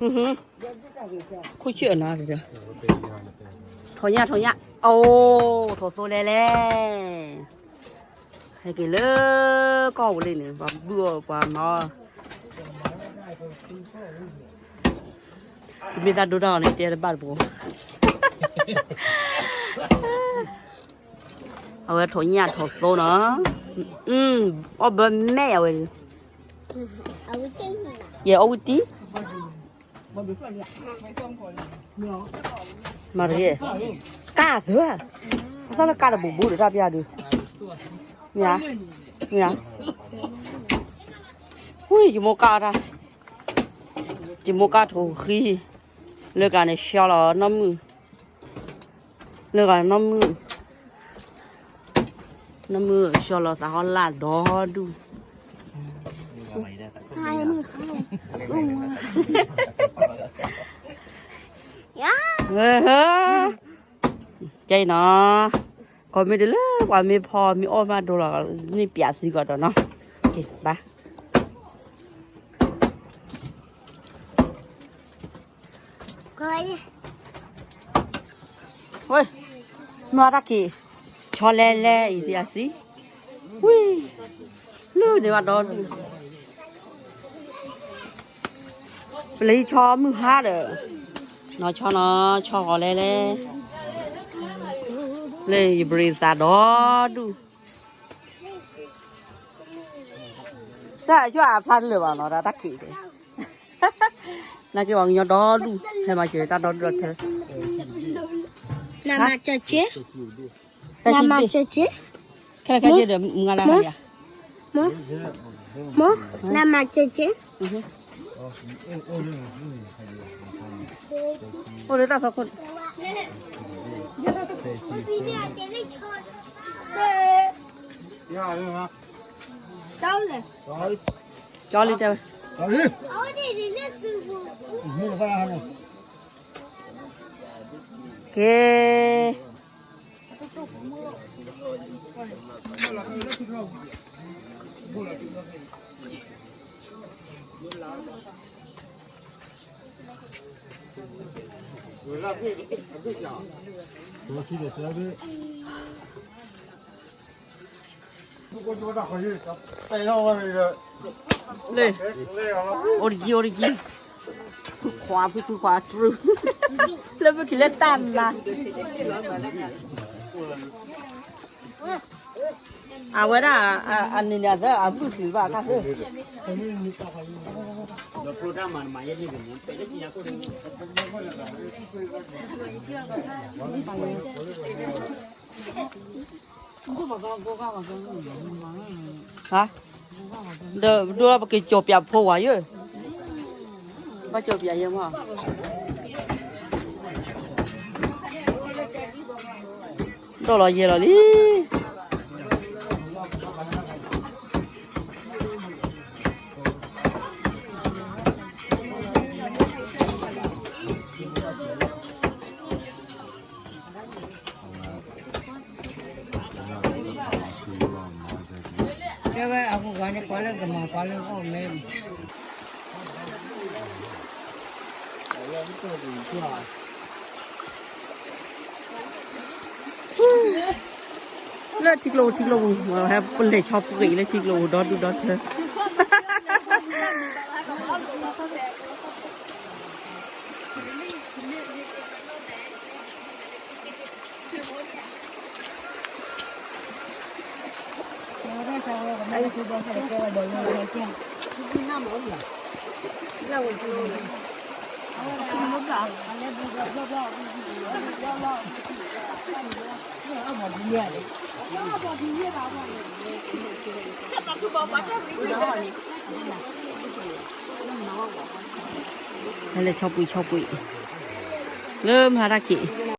ခိၣ်ဆၢၣ်နီၤ, ထိၣ်ညၣ် ထိၣ်ညၣ်, အိၣ် ထိၣ်သိလဲၣ်လဲၣ်, ဟဲက့ၤလၢကီၢ်ပူၤလံန့ၣ် ပှၤဘုၣ်အီၣ်ပှၤမၤအီၣ်, မ့ၢ်သးဒိတၢ်အီၤန့ၣ် တဲတဘၣ်တပူၤ, အဝဲထိၣ်ညၣ်ထိၣ်သိနီၤ, အီၣ်ဘၢမဲာ်အဝဲ, ယဲအီၣ်ဝံၣ်တံၢ် မၤတဂ့ၤ, ကၢ်သၢ, အသီလၢကၢ်တဘူးဘူးဒီးတၢ်ပျၢ်ဒုး, မ့ၢ်ဧါ, မ့ၢ်ဧါ, ဝံၣ် ယမိၢ်ကၢ်အီၣ်တၢ်, ယမိၢ်ကၢ်ထိၣ်ဃံ, လၢကၢ်န့ၣ် ဆှီလီၤနီၢ်မုၢ်, လၢကၢ်နီၢ်မုၢ်, နီၢ်မုၢ်ဆှီလီၤသးဟီလၢ်ဒီဒူၣ် ကဲနီၤ, ခီမ့ၢ်ဒ်လၢပှၤမ့ၢ်ဖီမ့ၢ်အီၣ်မးဒိလီၤ, မ့ၢ်ပျးသံကီးဒီးနီၤ, ဘၣ်, ဝဲ, မၤတၢ်က့ၤ, ဆီလဲလဲအံၤ တယၤစံ, ဝံၤ, လၢန့ၣ်ဘၣ်ဒီဒူၣ် ပလၢဟံၣ်ဆီမုၢ်ဟါဒီး, နီၢ်ဆီနီၤ ဆီဂီၤလဲလဲ, လၢယဘြံၤသးဒီဒူၣ်, တၢ်ဆိအဖျါတလၢာ်ဘၣ်နီၤ တၢ်တၢ်ခံး, နာ်က့ၤပှၤကညီဒီဒူၣ် ဟဲမၤစၢၤတၢ်ဒီဒူၣ်ဒီထၢ, နမၤစၢၤက့ၤ, နမၤစၢၤက့ၤ, ခဲလၢာ်ခဲဆ့ဒီး မုၢ်ဂၤလၢ်ဂၤယၤ, မ့ၢ်, မ့ၢ်, နမၤစၢၤက့ၤ, အိၣ်လၢတၢ်ဖီခိၣ်, ကၠီလံတဲဝဲ, ကဲ လၢ, အိၣ်တကံ အိၣ်တကံ, ဖုခွါ ဖုခွါတြူ, လၢဖုခံလၢတၢ်နါ, အဝဲဒၣ် အနံၤန့ၣ်သၢ အဘုၣ်သံဘၣ်အခါသၢ, ဟါ, ဒီးဒိလီၤပက့ၤကၠီၤပၠးဖိဝၤယဲၢ်, ဘၣ်ကၠီၤပၠးယဲၢ်မး, ဒီးလီၤယဲၢ်လီၤလံ. တဲဝဲအဂုၤဂၤန့ၣ် ပှၤလၢကမၤပှၤလၢအီၣ်မဲ လၢထံကျိပူၤ ထံကျိပူၤ ဟဲပလဲၤဆီပှ့ၤလၢထံကျိပူၤ ဒီဒူၣ်ဒီထၢ ဟဲလဲၤဆီပှ့ၤဆီပှ့ၤ လၢမဟါတၢ်ခံး